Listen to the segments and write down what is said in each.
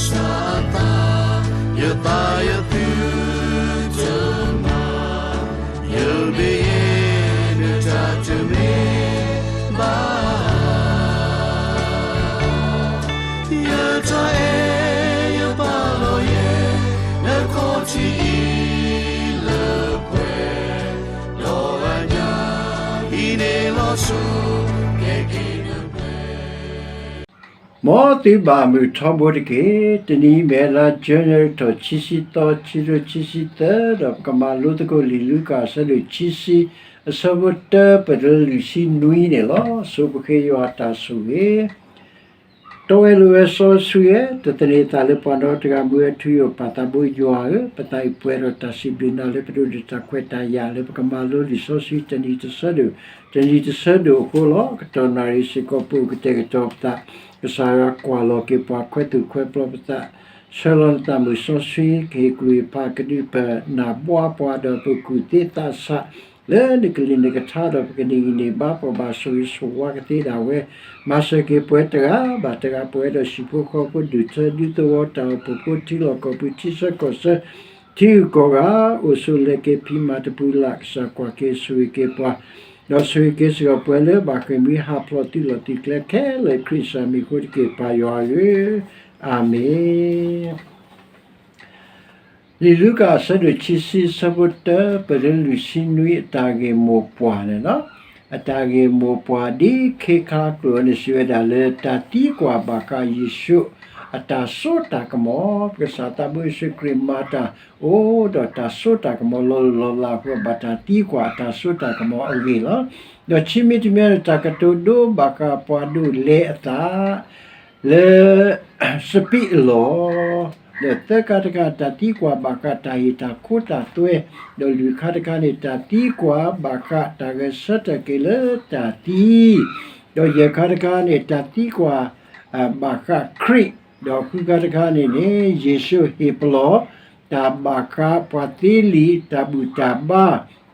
စၢ်အသး, ယသးယသုတမၤ, ယမ့ၢ်ယဲ နတၢ်တမ့ၢ်ဘၣ် ယတၢ်အဲၣ်ယပာ်လီၤယဲ နခီၣ်ထံးအံၤလၢပှဲၤ, ဒီးအညၣ်အံၤန့ၣ်လီၤစိၤ ကဲက့ၤလၢပှဲၤ မ်သုဘၣ်မုာ်ထီဘိတက့ၢ်. တနံၤအံၤမ့ၢ်လါ January ထီၣ်ခံဆံသီ ခံကထိခံဆံသၢ ဒီးပကမၤလိသကိးလံာ်လူၤကၣ်အဆၢဒိၣ်ခံဆံ အဆၢဖိတၢ ပတုၤလၢလွံၢ်ဆံနွံန့ၣ်လီၤ. ဆိပဃ့ယွၤအတၢ်ဆိၣ်ဂ့ၤ တီဝဲလိၤဝဲစီဆှံဧၢ, တသန့ၤသးလၢပှၤနီတဂၤ မူဝဲထူယိာ်ပၢ်သးဘိယွၤဧၢ, ပသးအံၤပှဲၤဒီးတၢ်စံးဘျုးနၤလၢပဒိးန့ၢ်တၢ်ခွဲးတၢ်ယာ်လၢပကမၤလိလံာ်စီဆှံတနံၤတဆၢဒိၣ်, တနံၤတဆၢဒိၣ်အဃိလီၤ. ကတီၢ်နၣ်ရံၣ်စ့ၢ်ကီးပအိၣ်ကတဲာ်ကတီၤပသး, ကစၢ်ယွၤကွၢ်လီၤက့ၤပှၤခွဲးသူၣ်ခွဲးပျီပသး, ဆှၢလီၤနတၢ်မုာ်စီဆှံ ကဟ့ၣ်ကူၣ်ဟ့ၣ်ဖးကဒုးပနၢ်ဘှါပှၤဒီးပကူၣ်သ့သးဆး လၢနကလုၢ်နကထါဒီးပကန့ၢ်ဂံၢ်န့ၢ်ဘါ ပဘၣ်ဆိၣ်ဂ့ၤဆိၣ်ဝါကသ့ဒၣ်ဝဲ, မၤစၢၤက့ၤပှၤတဂၤဘၣ်တဂၤ ပဝဲဒီးဟံၣ်ဖိဃီဖိ ဒူၣ်ထၢဒူသဝီ တၢ်အိၣ်ဖှိၣ်ဖိ ထံလီၢ်ကီၢ်ပူၤ ထံဆၢကီၢ်ဆၢ ထံဂုၤကီၢ်ဂၤ အိၣ်ဆိးလဲၤက့ၤဖံးမၤတပူၤလၢ် ကစၢ်ကွၢ်က့ၤဆိၣ်ဂ့ၤက့ၤပှၤ, ဒီးဆိၣ်ဂ့ၤက့ၤစ့ၢ်ကီးပှၤလၢဘၣ်ဃ့ၢ်မှံဟးဖျိးသုးလီၢ်သုးကျဲခဲလၢာ် ခရံာ်ကစၢ်မံၤအဃိတက့ၢ် ပၢ်ယွၤဧၢ, အၤမ့ၣ်. လံာ်လူၤကၣ်အဆၢဒိၣ်ခံဆံ အဆၢဖိတၢ ပတုၤလၢလွံၢ်ဆံနွံ အတၢ်ဂ့ၢ်မိၢ်ပှၢ်န့ၣ်လီၤ. အတၢ်ဂ့ၢ်မိၢ်ပှၢ်ဒ်ခ့ခါကျိာ်န့ၣ် စံးဝဲဒၣ်လၢ တၢ်သံကွၢ်ဘၣ်ဃးယ့ၣ်ၡူး အတၢ်စိတၢ်ကမီၤ, ပကစၢ်သးဘိယ့ၣ်ၡူးခရံာ်မၤတၢ်အိၣ်ဒီးတၢ်စိတၢ်ကမီၤလီၤလီၤလးလၢပဘၣ်တၢ်သံကွၢ်အတၢ်စိတၢ်ကမီၤအဂ့ၢ်လီၤ. ဒီးခံမံၤတမံၤန့ၣ် တၢ်ကတိၤဒိဘၣ်ဃးပှၤဒိးလဲအသး လၢ စပံးအလီၢ်, ဒီးသၢခါတခါ တၢ်သံကွၢ်ဘၣ်ဃးတၢ်ဟ့ၣ်တၢ်ခိတၢ်သွဲ, ဒီးလွံၢ်ခါတခါန့ၣ် တၢ်သံကွၢ်ဘၣ်ဃးတၢ်ဂဲၤဆၢထၢၣ်က့ၤလၢတၢ်သံ, ဒီးယဲၢ်ခါတခါန့ၣ် တၢ်သံကွၢ် ဘၣ်ဃးခရံာ်, ဒီးဃုခါတခါန့ၣ်န့ၣ် ယ့ၣ်ၡူးဟ့ၣ်ပလီၢ် တၢ်ဘၣ်ဃးပှၤသ့လံာ် တၢ်ဘူၣ်တၢ်ဘါ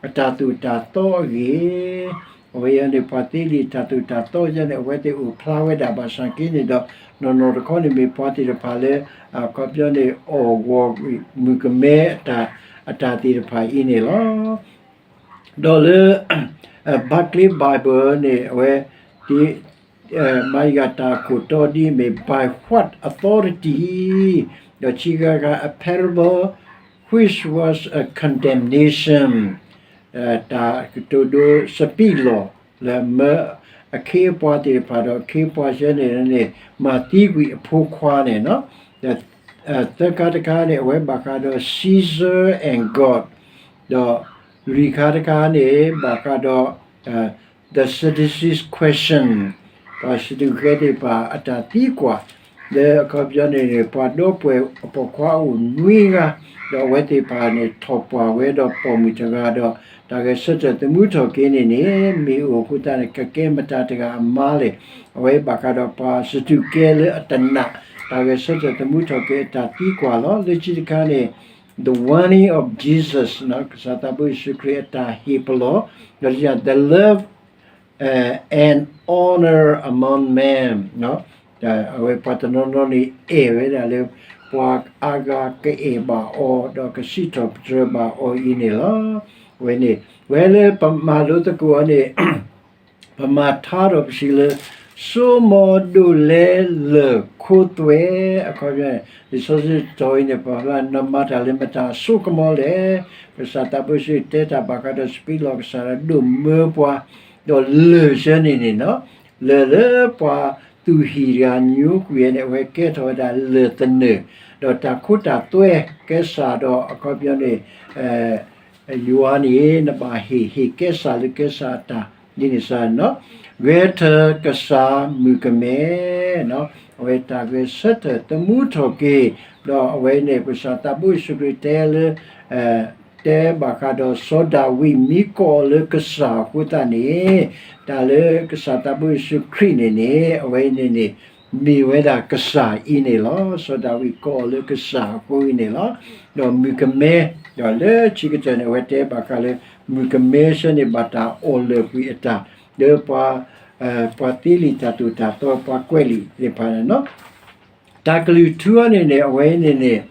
အတၢ်သိၣ်တၢ်သီအဂ့ၢ် အဝဲအံၤန့ၣ် ပှၤသ့လံာ်တၢ်သိၣ်တၢ်သီယဲန့ၣ် အဝဲသ့ၣ်အိၣ်ဖျါဝဲဒၣ်ဘၣ်ဆၣ်က့န့ၣ်ဒီး နီၢ်နီၢ်တခီန့ၣ် မ့ၢ်ပှၤသ့ၣ်တဖၣ်လၢ အခီပညီန့ၣ် အီၣ်ဂီၤမုၣ်ကမဲအတၢ် အတၢ်သ့ၣ်တဖၣ်အံၤန့ၣ်လီၤ. ဒီးလၢ Barclay Bible န့ၣ် အဝဲ မၤယဂၤတၢ်ခိၣ်တီဒ်အမ့ၢ် by what authority ဒီးခံဂၤဂၤ a parable which was a condemnation တၢ်ကတိၤဒိစပံးလီၢ် လၢမၢအခ့အပှၤသ့ၣ်တဖၣ်ဒီး အခ့အပှၤဆၢန့ၣ်န့ၣ် မၤသံကွံာ်အဖိခွါန့ၣ်လီၤ. ဒီးသၢခါတခါန့ၣ် အဝဲဘၣ်ဃးဒီး Caesar and God ဒီးလွံၢ်ခါတခါန့ၣ် ဘၣ်ဃးဒီး the Sadducees' question ပှၤစဒူးကဲသ့ၣ်တဖၣ်အတၢ်သံကွၢ် လၢအခီပညီန့ၣ်န့ၣ် ပှၤဒီပုၢ်ဝဲၢ်အပိာ်ခွါအိၣ်နွံဂၤ ဒီးအဝဲသ့ၣ်တဖၣ်န့ၣ် ထီၣ်ပှၢ်ဝဲဒီးပိာ်မုၣ်တဂၤဒီး တၢ်ဂဲၤဆၢထၢၣ်သမူထီၣ်က့ၤန့ၣ်န့ၣ် မ့ၢ်အိၣ်အဃိသတးန့ၣ် ကကဲမတၤတဂၤအမါလဲၣ်. အဝဲဘၣ်ဃးဒီးပှၤစဒူးကဲလၢအတနာ် တၢ်ဂဲၤဆၢထၢၣ်သမူထီၣ်က့ၤအတၢ်သံကွၢ်လီၤ. လၢခံတခါန့ၣ် the warning of Jesus ကစၢ်သးဘိယ့ၣ်ၡူးခရံာ်အတၢ်ဟ့ၣ်ပလီၢ် ဒီး the love and honor among men အဝဲပှၤတနီၤနီၤန့ၣ် အဲၣ်ဝဲဒၣ်လၢ ပှၤအါဂၤကအဲၣ်ဘၣ်အီၤ ဒီးကစံးထီၣ်ပတြၢၤဘၣ်အီၤအံၤန့ၣ်လီၤ. အဝဲန့ၣ် ဝဲလၢပမၤလိသကိးအီၤန့ၣ် ပမၤထါဒီးပစံးလၢ ဆိကမိၣ်ဒိးလဲလၢၢ်ခိသွဲ အခီပညီန့ၣ် လံာ်စီဆှံတတီၤအံၤန့ၣ် ပှၤဖျါနမၤတၢ်လၢမတၤအစိကမီၤလဲၣ်. ကစၢ်သးဘိယ့ၣ်ၡူးတဲတၢ်ဘၣ်ဃးဒီးစပံးလီၢ် ကစၢ်ဒီးဒိၣ်မၢပှၤ ဒီးလၢၢ်ဆၢန့ၣ်န့ၣ်လီၤ. လၢၢ်လၢပှၤသူၣ်ဟံၣ်တဂၤညိကွံာ်ဝဲန့ၣ် အဝဲကဲထီၣ်ဝဲဒၣ်လၢၢ်သနၢၣ် ဒီးတၢ်ခိတၢ်သွဲကဲစၢ်ဒီးအခီပညီန့ၣ် ယွၤန့ၣ် နဘၣ်ဟ့ၣ် ဟ့ၣ်ကဲစၢ်လၢကဲစၢ်အတၢ် ဒ်န့ၣ်စ့ၢ်န့ၣ်လီၤ. ဂဲၤထၢၣ်ကစၢ်မုၣ်ကမဲ အဝဲတၢ်ဂဲၤဆၢထၢၣ်သမူထီၣ်က့ၤ ဒီးအဝဲန့ၣ် ကစၢ်သးဘိယ့ၣ်ၡူးခရံာ်တဲလၢ တဲဘၣ်ဃးဒီးစီၤဒၤဝံးမ့ၢ်ကိးအီၤလၢကစၢ်အဃိသတးန့ၣ် တၢ်လၢကစၢ်သးဘိယ့ၣ်ၡူးခရံာ်န့ၣ်န့ၣ် အဝဲန့ၣ်န့ၣ် မ့ၢ်ဝဲဒၣ်ကစၢ်အံၤန့ၣ်လီၤ. စီၤဒၤဝံးကိးအီၤလၢကစၢ်အဃိအံၤန့ၣ်လီၤ. ဒီးမုၣ်ကမဲ ဒီးလၢခံကတၢၢ်န့ၣ် အဝဲတဲဘၣ်ဃးလၢ မုၣ်ကမဲဆၢန့ၣ် ဘၣ်တၢ်အီၣ်လၢာ်ကွံာ်အတၢ် လၢပှၤ ပှၤသ့လံာ်တၢ်သိၣ်တၢ်သီ ပှၤကွဲးလံာ်သ့ၣ်တဖၣ်န့ၣ်လီၤ. တၢ်ကလုၢ်ထူအံၤန့ၣ်န့ၣ် အဝဲအံၤန့ၣ်န့ၣ်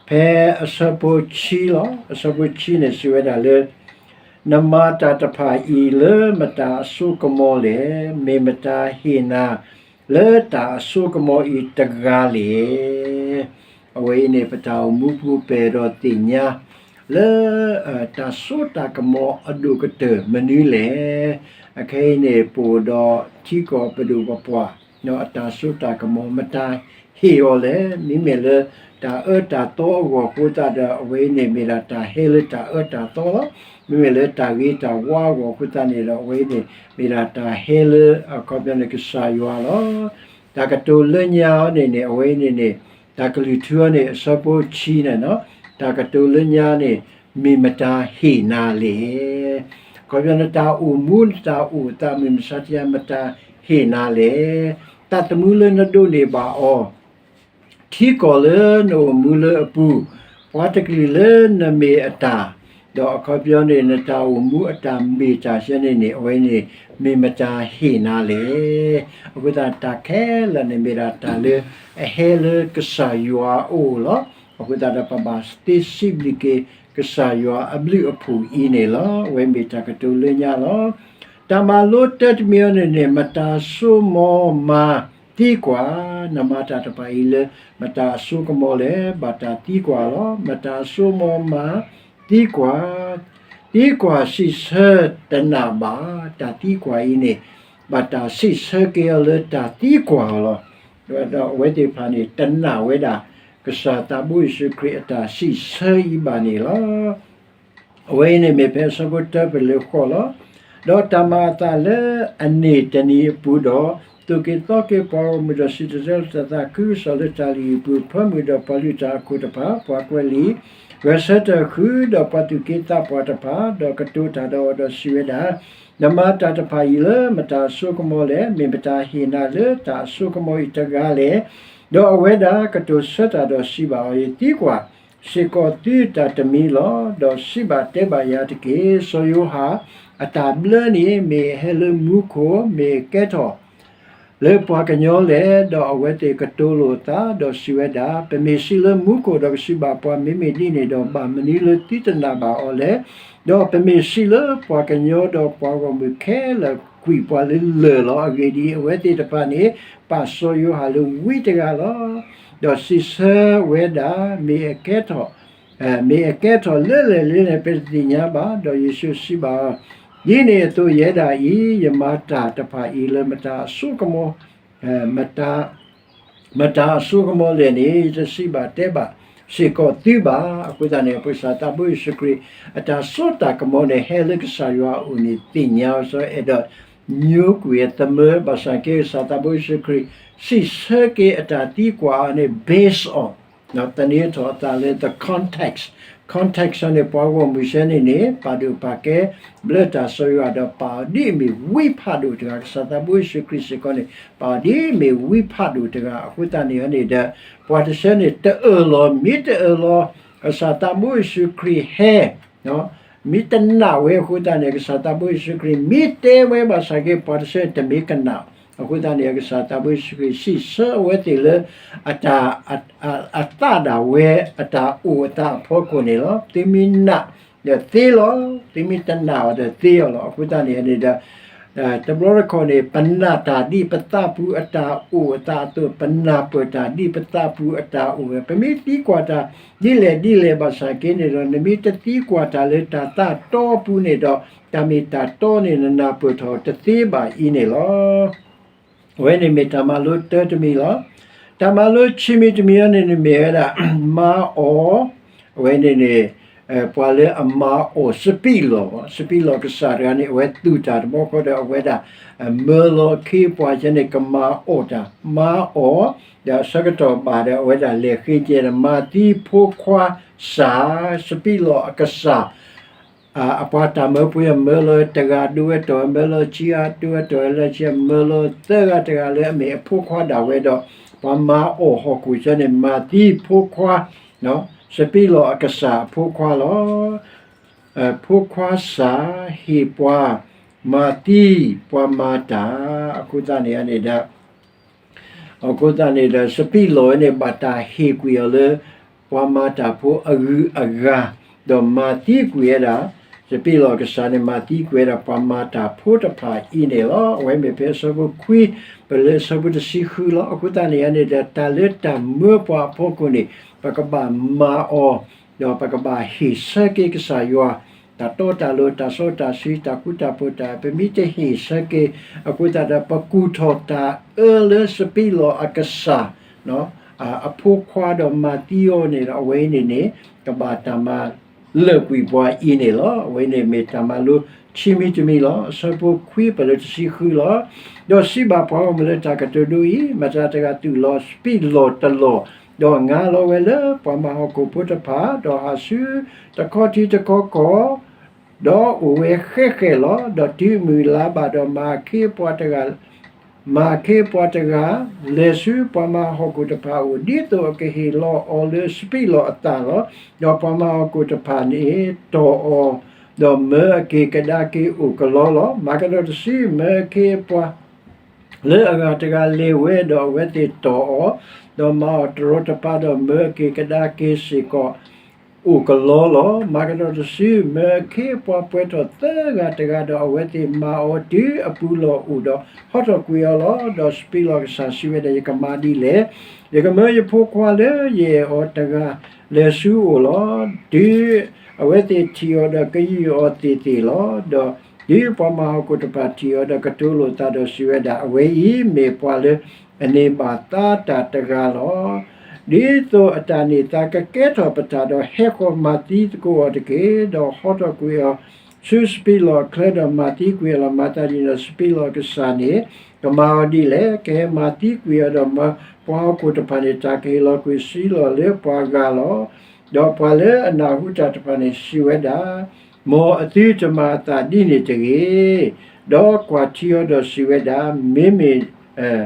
ဖဲအဆၢဖိခံလီၤ. အဆၢဖိခံန့ၣ် စံးဝဲဒၣ်လၢ နမၤတၢ်တဖၣ်အံၤလၢမတၤအစိကမီၤလဲၣ်. မ့ၢ်မတၤဟ့ၣ်နၤလၢတၢ်အစိကမီၤအံၤတဂၤလဲၣ်. အဝဲအံၤန့ၣ် ပတၢ်အိၣ်မူပူၤ ပအဲၣ်ဒိးသ့ၣ်ညါ လၢ တၢ်စိတၢ်ကမီၤအဒိၣ်ကတၢၢ်မနုၤလဲၣ်. အခဲအံၤန့ၣ် ပအိၣ်ဒီးထံကီၢ်ပဒိၣ်ပပှၢ် အတၢ်စိတၢ်ကမီၤ မတၤဟ့ၣ်အီၤလဲၣ်. မ့မ့ၢ်လၢတၢ်အၢတၢ်သီအဂီၢ်အဃိသတးဒီး အဝဲအံၤန့ၣ် မ့ၢ်ဒၣ်တၢ်ဟဲလၢတၢ်အၢတၢ်သီလီၤ. မ့မ့ၢ်လၢတၢ်ဂ့ၤတၢ်ဝါအဂီၢ်အဃိသတးန့ၣ်ဒီး အဝဲအံၤန့ၣ် မ့ၢ်ဒၣ်တၢ်ဟဲလၢ အခီပညီန့ၣ် ကစၢ်ယွၤလီၤ. တၢ်ကတိၤလၢညါအံၤန့ၣ်န့ၣ် အဝဲအံၤန့ၣ်န့ၣ် တၢ်ကလုၢ်ထူအံၤန့ၣ် အဆၢဖိခံန့ၣ်နီၤ, တၢ်ကတိၤလၢညါန့ၣ် မ့ၢ်မတၤဟ့ၣ်နၤလဲၣ်. အခီပညီ နတၢ်အိၣ်မူ နတၢ်အိၣ်သးမုၢ်မဆါတယၤ မတၤဟ့ၣ်နၤလဲၣ်. တၢ်သမူလၢနဒိးန့ၢ်ဘၣ်အီၤ ထံကီၢ်လၢနအိၣ်မူလၢအပူၤ, ပှၤတကလုာ်လၢနမ့ၢ်အတၢ်, ဒီးအခီပညီန့ၣ် နတၢ်အိၣ်မူအတၢ်မ့ၢ်တၢ်ဆဲန့ၣ်န့ၣ် အဝဲန့ၣ် မ့ၢ်မတၤဟ့ၣ်နၤလဲၣ်. အဃိသတး တၢ်ခဲလၢာ်န့ၣ် မ့ၢ်ဒၣ်တၢ်လၢအဟဲလၢကစၢ်ယွၤအအိၣ်လီၤ. အဃိသတးဒီး ပဘၣ်သ့စံးဘျုးက့ၤ ကစၢ်ယွၤအဘျုးအဖှိၣ်အံၤန့ၣ်လီၤ. အဝဲမ့ၢ်တၢ်ကတိၤလၢညါလီၤ. တၢ်မၤလိတၢတမံၤအံၤန့ၣ်န့ၣ် မတၤစိကမီၤမၤသံကွၢ်, နမၤတၢ်တဖၣ်အံၤလၢ မတၤအစိကမီၤလဲၣ်, ဘၣ်တၢ်သံကွၢ်လီၤ. မတၤစိကမီၤမၤသံကွၢ်, သံကွၢ်စံးဆၢတနာ်ဘၣ်, တၢ်သံကွၢ်အံၤန့ၣ် ဘၣ်တၢ်စံးဆၢက့ၤအီၤလၢတၢ်သံကွၢ်အီၤလီၤ. ဒီးအဝဲသ့ၣ်တဖၣ်န့ၣ် တနာ်ဝဲဒၣ် ကစၢ်သးဘိယ့ၣ်ၡူးခရံာ်အတၢ်စံးဆၢအံၤဘၣ်န့ၣ်လီၤ. အဝဲအံၤန့ၣ်မ့ၢ်ဖဲအဆၢဖိတၢပလၢဃီလီၤ. ဒီးတၢ်မၤအသးလၢအန့ၢ်တနံၤအပူၤဒီး, သိၣ်က့ၤသီက့ၤပှၤဂီၢ်မုၢ်ဒီး စံၣ်တဲၤတဲလီၤတၢ်သးခုကစီၣ်လၢတၢ်လုၢ်ဟံၣ်ပူၤ, ဖၢမုၢ်ဒီးပှၤလုၢ်တၢ်အခိၣ်တဖၣ်, ပှၤကွဲးလံာ်, ဂဲၤဆၢထၢၣ်ဃုာ်ဒီးပှၤသူၣ်က့သးပှၢ်တဖၣ်, ဒီးကတိၤတၢ်ဒီးအီၤဒီးစံးဝဲဒၣ်, နမၤတၢ်တဖၣ်အံၤလၢမတၤအစိကမီၤလဲၣ်, မ့ၢ်မတၤဟ့ၣ်နၤလၢတၢ်အစိကမီၤအံၤတဂၤလဲၣ်. ဒီးအဝဲဒၣ်ကတိၤဆၢတၢ်ဒီးစံးဘၣ်အီၤ, ယသံကွၢ် စ့ၢ်ကီးသုတၢ်တမံၤလီၤ. ဒီးစံးဘၣ်တဲဘၣ်ယၤတက့ၢ်. စီၤယိၤဟၣ်အတၢ်ဘျၢန့ၣ် မ့ၢ်အဟဲလၢမူခိၣ်, မ့ၢ်အကဲထီၣ်လၢပှၤကညီလဲၣ်. ဒီးအဝဲသ့ၣ်ကတိၤလိာ်အသး ဒီးစံးဝဲဒၣ်, ပမ့ၢ်စံးလၢမူခိၣ်ဒီးကစံးဘၣ်ပှၤမ့မ့ၢ်ဒ်န့ၣ်ဒီး ဘၣ်မနုၤလၢသုတနာ်ဘၣ်အီၤလဲၣ်. ဒီးပမ့ၢ်စံးလၢပှၤကညီဒီးပှၤဂီၢ်မုၢ်ခဲလၢာ်ကွံာ်ပှၤလၢလၢၢ်လီၤ. အဂ့ၢ်ဒ်အံၤ, အဝဲသ့ၣ်တဖၣ်န့ၣ် ပာ်စီၤယိၤဟၣ်လၢဝံတဂၤလီၤ. ဒီးစံးဆၢဝဲဒၣ်, မ့ၢ်အကဲထီၣ် မ့ၢ်အကဲထီၣ်လၢလဲၣ်လၢလဲၣ် ပတသ့ၣ်ညါဘၣ်. ဒီးယ့ၣ်ၡူးစံးဘၣ်အီၤ, ဒ်န့ၣ်အသိးယဲဒၣ်အံၤ, ယမၤတၢ်တဖၣ်အံၤလၢမတၤအစိကမီၤ, မတၤ, မတၤအစိကမီၤလဲၣ်န့ၣ် ယတစံးဘၣ်တဲဘၣ်စ့ၢ်ကီးသုဘၣ်. အဃိသတးန့ၣ် ပကစၢ်သးဘိယ့ၣ်ၡူးခရံာ် အတၢ်စိတၢ်ကမီၤန့ၣ် ဟဲလၢကစၢ်ယွၤအအိၣ်န့ၣ် သ့ၣ်ညါအီၤ စီၤအဲၣ်ဒိး ညိကွံာ်အသမၢ ဘၣ်ဆၣ်က့ ကစၢ်သးဘိယ့ၣ်ၡူးခရံာ် စံးဆၢက့ၤအတၢ်သံကွၢ်အီၤန့ၣ် based on သန့ၤထီၣ်အသးလၢ the context, context န့ၣ် ပှၤဂီၢ်မုၢ်စဲန့ၣ်န့ၣ် ပာ်ဒိၣ်ပာ်ကဲ ဘျၢတၢ်စီၤယိၤဟၣ်ဒီး ပာ်အီၤဒ်အမ့ၢ်ဝံဖးဒိၣ်တဂၤ, ကစၢ်သးဘိယ့ၣ်ၡူးခရံာ်စ့ၢ်ကီးန့ၣ် ပာ်အီၤဒ်အမ့ၢ်ဝံဖးဒိၣ်တဂၤ. အဃိသတးန့ၣ်န့ၣ်ဒီး ပှၤတဆၢန့ၣ် တအၢၣ်လီၤ, မ့ၢ်တအၢၣ်လီၤ ကစၢ်သးဘိယ့ၣ်ၡူးခရံာ်ဟဲ မ့ၢ်တနာ်ဝဲအဃိသတးန့ၣ် ကစၢ်သးဘိယ့ၣ်ၡူးခရံာ် မ့ၢ်တဲဝဲဘၣ်ဆၣ်က့ ပှၤတဆၢန့ၣ် တမ့ၢ်ကနၣ်. အဃိသတးန့ၣ် ကစၢ်သးဘိယ့ၣ်ၡူးခရံာ် စံးဆၢအဝဲသ့ၣ်လၢ အတၢ်, အ, အ, အသးဒၣ်ဝဲ အတၢ်အိၣ်အသးအဖီခိၣ်န့ၣ်လီၤ. သုမ့ၢ်နာ်ဒီးသ့လီၤ, သုမ့ၢ်တနာ်အီၤဒီးသ့အီၤလီၤ. အဃိသတးန့ၣ်န့ၣ်ဒီး တဘျီတခီၣ်န့ၣ် ပနာ်တၢ်ဒ်ပသးပူၤအတၢ်အိၣ်အသးအသိး ပနၢ်ပၢၢ်တၢ်ဒ်ပသးပူၤအတၢ်အိၣ်ဝဲ, ပမ့ၢ်သံကွၢ်တၢ်ဒ်လဲၣ်ဒ်လဲၣ်ဘၣ်ဆၣ်က့န့ၣ်ဒီး နမ့ၢ်တသံကွၢ်တၢ်လၢတၢ်သးတီပူၤန့ၣ်ဒီး တၢ်မ့ၢ်တၢ်တီန့ၣ် နနၢ်ပၢၢ်ထီၣ်တသ့ဘၣ်အံၤန့ၣ်လီၤ. အဝဲန့ၣ်မ့ၢ်တၢ်မၤလိတၢတမံၤလီၤ. တၢ်မၤလိခံမံၤတမံၤအံၤန့ၣ် မ့ၢ်ဝဲဒၣ် မၤအီၣ်, အဝဲန့ၣ်န့ၣ် ပှၤလၢအမၤအီၣ်စပံးလီၢ်, စပံးလီၢ်ကစၢ်တဂၤန့ၣ် အဝဲသူၣ်တၢ်တဘျီဃီဒီး အဝဲဒၣ် မၢလီၤအခ့အပှၤဆဲန့ၣ် ကမၤအီၣ်တၢ်, မၤအီၣ်, ဒီးအဆၢကတီၢ်ဘၣ်ဒီး အဝဲဒၣ်လဲၤဃ့ကဲဒီး မၤသံဖိခွါစၢ်, စပံးလီၢ်အကစၢ် အပှၤတၢ်မၢပှဲၤ မၢလီၤတဂၤဒိဝဲတီၢ်ဝဲ, မၢလီၤခံဂၤဒိဝဲတီၢ်ဝဲ, လၢခံဂၤမၢလီၤသၢဂၤတဂၤလၢအမ့ၢ်အဖိခွါဒၣ်ဝဲဒီး ပှၤမၤအီၣ်ဟီၣ်ခိၣ်ဆၢန့ၣ် မၤသံဖိခွါ, စပံးလီၢ်အကစၢ်အဖိခွါလီၤ. ဖိခွါစၢ်ဟ့ၣ်ပှၤမၤသံပှၤမၤတၢ်, အဃိသတးန့ၣ်န့ၣ်ဒီး အဃိသတးန့ၣ်ဒီး စပံးလီၢ်ဝဲန့ၣ် ဘၣ်တၢ်ဟ့ၣ်ကွံာ်အီၤလၢ ပှၤမၤတၢ်ဖိအဂုၤအဂၤ, ဒီးမၤသံကွံာ်ဝဲဒၣ်, စပံးလီၢ်ကစၢ်န့ၣ် မၤသံကွံာ်ဝဲဒၣ် ပှၤမၤတၢ်ဖိတဖၣ်အံၤန့ၣ်လီၤ. အဝဲမ့ၢ်ဖဲအဆၢဖိခွံ ပလၢအဆၢဖိတဆံဃုလီၤ. အဃိသတးန့ၣ်န့ၣ်ဒီး တၢ်လၢတၢ်မၢပှၤအဖီခိၣ်န့ၣ် ပကဘၣ်မၤအီၤ, ဒီးပကဘၣ်ဟ့ၣ်ဆၢက့ၤကစၢ်ယွၤ တၢ်တီတၢ်လိၤ တၢ်စီတၢ်ဆှံ တၢ်ဃူတၢ်ဖိးတၢ်, ပမ့ၢ်တဟ့ၣ်ဆၢက့ၤ အဃိသတးဒီး ပကူၣ်ထီၣ်တၢ်အၢလၢစပံးလီၢ်အကစၢ် အဖိခွါဒီးမၤသံအီၤန့ၣ်ဒီး အဝဲအံၤန့ၣ်န့ၣ် ကဘၣ်တၢ်မၤလၢာ်ကွံာ်ပှၤအံၤန့ၣ်လီၤ. အဝဲန့ၣ်မ့ၢ်တၢ်မၤလိခံမံၤတမံၤလီၤ. အဆၢဖိခွံ ပလၢတဆံဃုလီၤ. ဒီးစံးဘၣ်ပှၤဂီၢ်မုၢ်လၢတၢ်ကတိၤဒိအံၤ, မတၤတဂၤသူၣ်လီၤစပံးလီၢ်တလီၢ်, ဒီးငါလီၤဝဲလၢပှၤမၤဟီၣ်ခိၣ်ဖိတဖၣ်, ဒီးဟးဆူတခီထံတခီကီၢ်, ဒီးအိၣ်ဝဲဃဲဃဲလီၤ. ဒီးတုၤမုၢ်လါဘၣ်ဒီး မၤခ့ပှၤတဂၤ မၤခ့ပှၤတဂၤ လဲၤဆူပှၤမၤဟီၣ်ခိၣ်တဖၣ်အအိၣ်, ဒ်သိးအကဟ့ၣ်လီၤအီၤလၢစပံးလီၢ်အသၣ်လီၤ. ဒီးပှၤမၤဟီၣ်ခိၣ်တဖၣ်န့ၣ်တီၢ်အီၤ, ဒီးမၢအက့ၤကဒါက့ၤအိၣ်ကလီလီၤ. မၤကဒီးတစု မၢအခ့အပှၤ လၢအဂၤတဂၤလဲၤဝဲ, ဒီးအဝဲသ့ၣ်တီၢ်အီၤ, ဒီးမၤအီၤတရီတပါ, ဒီးမၢအက့ၤကဒါက့ၤစ့ၢ်ကီး အိၣ်ကလီလီၤ. မၤကဒီးတစု မၢအခ့အပှၤပှဲၤထီၣ်သၢဂၤတဂၤ, ဒီးအဝဲသ့ၣ်မၤအီၤတုၤအပူၤလီၢ်အိၣ်ဒီး ဟီထီၣ်ကွံာ်အီၤလီၤ. ဒီးစပံးလီၢ်ကစၢ်စံးဝဲဒၣ်, ယကမၤဒ်လဲၣ်. ယကမၢယဖိခွါလၢယအဲၣ်အီၤတဂၤ လဲၤဆူအအိၣ်လီၤ. တုၤအဝဲသ့ၣ်ထံၣ်အီၤဒီး ကယုၢ်အီၤသ့ၣ်သ့ၣ်လီၤ. ဒီးတုၤပှၤမၤဟီၣ်ခိၣ်တဖၣ်ထံၣ်အီၤဒီး ကတိၤလိာ်သးဒီးစံးဝဲဒၣ်, အဝဲအံၤမ့ၢ်ပှၤလၢအန့ၢ်ဘၣ်သါတၢ်တဂၤလီၤ. ဒ်သိးအတၢ်န့ၢ်သါကကဲထီၣ်ပတၢ်ဒီး ဟဲဃီၤမၤသံသကိးအီၤတက့ၢ်. ဒီးဟီထီၣ်ကွံာ်အီၤဆူစပံးလီၢ်အချၢ ဒီးမၤသံကွံာ်အီၤလီၤ. မၤသးဒ်န့ၣ်ဒီး စပံးလီၢ်ကစၢ်န့ၣ် ကမၤအီၤဒ်လဲၣ်. ကဟဲမၤသံကွံာ်အီၤဒီး မၢပှၤဟီၣ်ခိၣ်တဖၣ်န့ၣ် တၢ်ကဟ့ၣ်လီၤကွံာ်စံလီၢ်လၢပှၤဂၤလီၤ. ဒီးပှၤလၢအနၢ်ဟူတၢ်တဖၣ်န့ၣ် စံးဝဲဒၣ်, မ်အသုတမၤအသးဒ်န့ၣ်တဂ့ၤ. ဒီးကွၢ်ထံအီၤဒီးစံးဝဲဒၣ်, မ့မ့ၢ်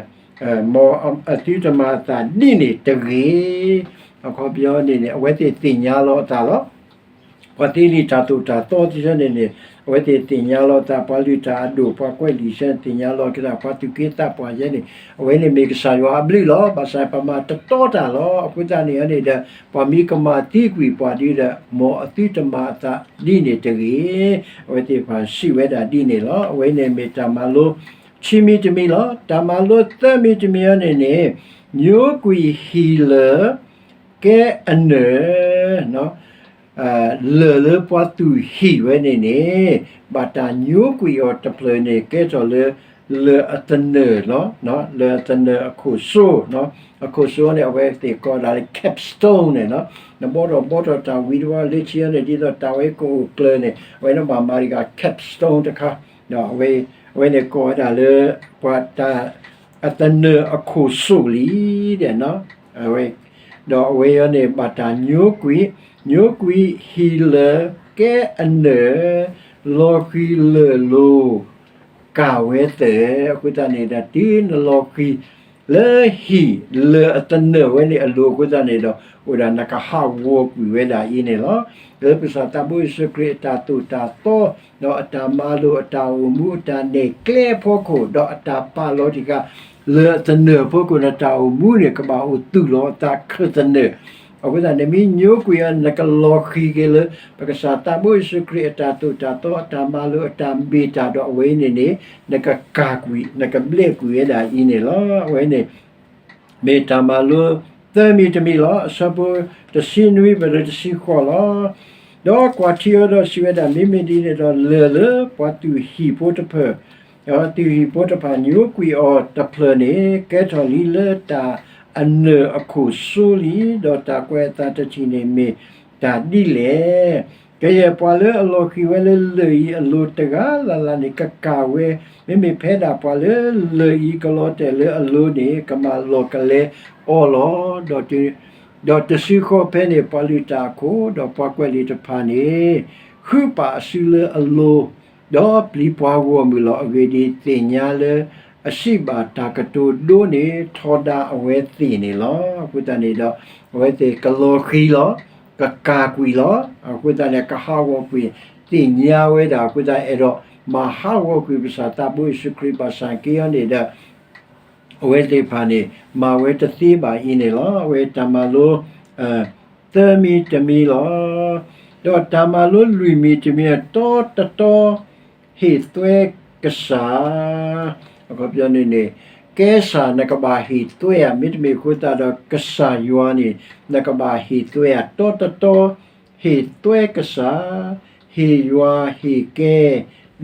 မ်အသုတမၤအသးဒ်န့ၣ်တဂ့ၤ. အခီပညီန့ၣ်န့ၣ် အဝဲသ့ၣ်သ့ၣ်ညါလီၤအသးလီၤ. ပှၤသ့လံာ်တၢ်သိၣ်တၢ်သီသ့ၣ်န့ၣ်န့ၣ် အဝဲသ့ၣ်သ့ၣ်ညါလီၤအသး, ပှၤလုၢ်တၢ်အဒိၣ် ပှၤကွဲးလံာ်သ့ၣ်ညါလီၤက့ၤသး, ပှၤသူၣ်က့သးပှၢ်ယဲန့ၣ် အဝဲန့ၣ်မ့ၢ်ကစၢ်ယွၤအဘျုးလီၤ. ဘၣ်ဆၣ်ပမၤတတီတၢ်လီၤ. အဃိသတးန့ၣ်န့ၣ်ဒီး ပှၤမ့ၢ်ကမၤသံကွံာ်ပှၤဒ်ဒီး မ်အသုတမၤအသးဒ်န့ၣ်တဂ့ၤ. အဝဲသ့ၣ်တဖၣ်စံးဝဲဒၣ်ဒ်န့ၣ်လီၤ. အဝဲန့ၣ်မ့ၢ်တၢ်မၤလိခံမံၤတမံၤလီၤ. တၢ်မၤလိသၢမံၤတမံၤအံၤန့ၣ်န့ၣ် ညိကွံာ်ဟံၣ်လၢာ် ကဲအနၢၤ လၢၢ်လၢပှၤသူၣ်ဟံၣ်ဝဲန့ၣ်န့ၣ် ဘၣ်တၢ်ညိကွံာ်အီၤတဖျၢၣ်န့ၣ် ကဲထီၣ်လၢ လၢၢ်အသနၢၣ်လီၤ. လၢၢ်အသနၢၣ်အခိၣ်စိ, အခိၣ်စိန့ၣ် အဝဲသ့ၣ်ကိးဒၣ်လၢ capstone န့ၣ်လီၤ. နဘှီထီၣ်ဘှီထီၣ်တၢ်ဝံၤတဝီလၢခံန့ၣ် ဒ်သိးတၢ်ဝဲကအိၣ်ကျၢၤန့ၣ် အဝဲန့ၣ်ဘၣ်မၤတဂၤ capstone တခါ, ဒီးအဝဲန့ၣ်ကိးဝဲဒၣ်လၢ ပှၤတၢ် အသနၢၣ်အခိၣ်စိလံ ဒီးအဝဲအံၤန့ၣ် ဘၣ်တၢ်ညိကွံာ်, ညိကွံာ်ဟံၣ်လၢာ်ကဲအနၢၤ, လီၤဃံၤလၢၢ်လိၤ ကၢ်ဝဲသၢၣ်. အဃိသတးန့ၣ်ဒီး တုၤနလီၤဃံၤ လၢဟံၣ်လၢၢ်အသနၢၣ်ဝဲန့ၣ်အလိၤအဃိသတးန့ၣ်ဒီး အိၣ်ဒၣ်နကဟးဂီၤကွံာ်ဝဲဒၣ်အံၤန့ၣ်လီၤ. လၢပကစၢ်သးဘိယ့ၣ်ၡူးခရံာ်အတၢ်သိၣ်တၢ်သီ ဒီးအတၢ်မၤလိာ်အတၢ်အိၣ်မူအတၢ်နဲၣ်ကျဲအဖီခိၣ် ဒီးအတၢ်ပာ်လီၤတံၢ်ဃာ် လၢၢ်အသနၢၣ်အဖီခိၣ် နတၢ်အိၣ်မူန့ၣ် ကဘၣ်အိၣ်သူၣ်လီၤအသးခၢၣ်သနၢၣ်. အဃိသတး နမ့ၢ်ညိကွံာ်အီၤ နကလီၤဃံၤက့ၤလၢ ပကစၢ်သးဘိယ့ၣ်ၡူးခရံာ်အတၢ်သိၣ်တၢ်သီ အတၢ်မၤလိာ်အတၢ်မ့ၢ်တၢ်ဒီးအဝဲအံၤန့ၣ်န့ၣ် နကကၢ်ကွံာ် နကဘျဲၣ်ကွံာ်ဝဲဒၣ်အံၤန့ၣ်လီၤ. အဝဲန့ၣ် မ့ၢ်တၢ်မၤလိသၢမံၤတမံၤလီၤ. အဆၢဖိတဆံနွံ ပလၢတဆံဃိးလီၤ. ဒီးကွၢ်ထံအီၤဒီးစံးဝဲဒၣ်, မ့မ့ၢ်ဒ်န့ၣ်ဒီး လၢၢ်လၢပှၤသူၣ်ဟံၣ်ဖိတဖၣ် သူၣ်ဟံၣ်ဖိတဖၣ်ညိကွံာ်အီၤတဖျၢၣ်န့ၣ် ကဲထီၣ်လံလၢတၢ်အနၢၣ်အခိၣ်စိလံ, ဒီးတၢ်ကွဲးအသးတထံၣ်န့ၣ် မ့ၢ်တၢ်ဒ်လဲၣ်. ကယဲၢ်ပှၤလၢအလီၤဃံၤဝဲလၢလၢၢ်အံၤအလိၤတဂၤလၢ်လၢ်န့ၣ် ကကၢ်ဝဲ, မ့မ့ၢ်ဖဲဒၣ်ပှၤလၢလၢၢ်အံၤကလီၤတဲာ်လၢအလိၤန့ၣ် ကမၤလီၢ်ကလဲအီၤလီၤ. ဒီးတစုဃီဖဲန့ၣ် ပှၤလုၢ်တၢ်အခိၣ် ဒီးပှၤကွဲးလံာ်တဖၣ်န့ၣ် ဃုပာ်အစုလၢအလိၤ ဒီးပျံၤပှၤဂီၢ်မုၢ်လီၤ. အဂ့ၢ်ဒ်အံၤ, သ့ၣ်ညါလၢအစံးဘၣ်တၢ်ကတိၤဒိန့ၣ် ထီဒါအဝဲသ့ၣ်န့ၣ်လီၤ. အဃိသတးန့ၣ်ဒီး အဝဲသ့ၣ်ကလီၤဃံၤလီၤ, ကကၢ်ကွံာ်လီၤ. အဃိသတးန့ၣ် ကဟးဂီၤကွံာ် သ့ၣ်ညါဝဲဒၣ်အဃိသတး အဲၣ်ဒိးမၤဟးဂီၤကွံာ်ပကစၢ်သးဘိယ့ၣ်ၡူးခရံာ်ဘၣ်ဆၣ်က့အီၤန့ၣ်ဒီး အဝဲသ့ၣ်တဖၣ်န့ၣ် မၤဝဲတသ့ဘၣ်အံၤန့ၣ်လီၤ. အဝဲတၢ်မၤလိ သၢမံၤတမံၤလီၤ. ဒီးတၢ်မၤလိလွံၢ်မံၤတမံၤ တီတီတီ ဟ့ၣ်သွဲကစၢ်, အခီပညီန့ၣ်န့ၣ် ကဲစၢ်နကဘၣ်ဟ့ၣ်သွဲဧါ, မ့တမ့ၢ်အဃိသတးဒီး ကစၢ်ယွၤန့ၣ် နကဘၣ်ဟ့ၣ်သွဲဧါ, တီတီတီ ဟ့ၣ်သွဲကစၢ်, ဟ့ၣ်ယွၤဟ့ၣ်ကဲ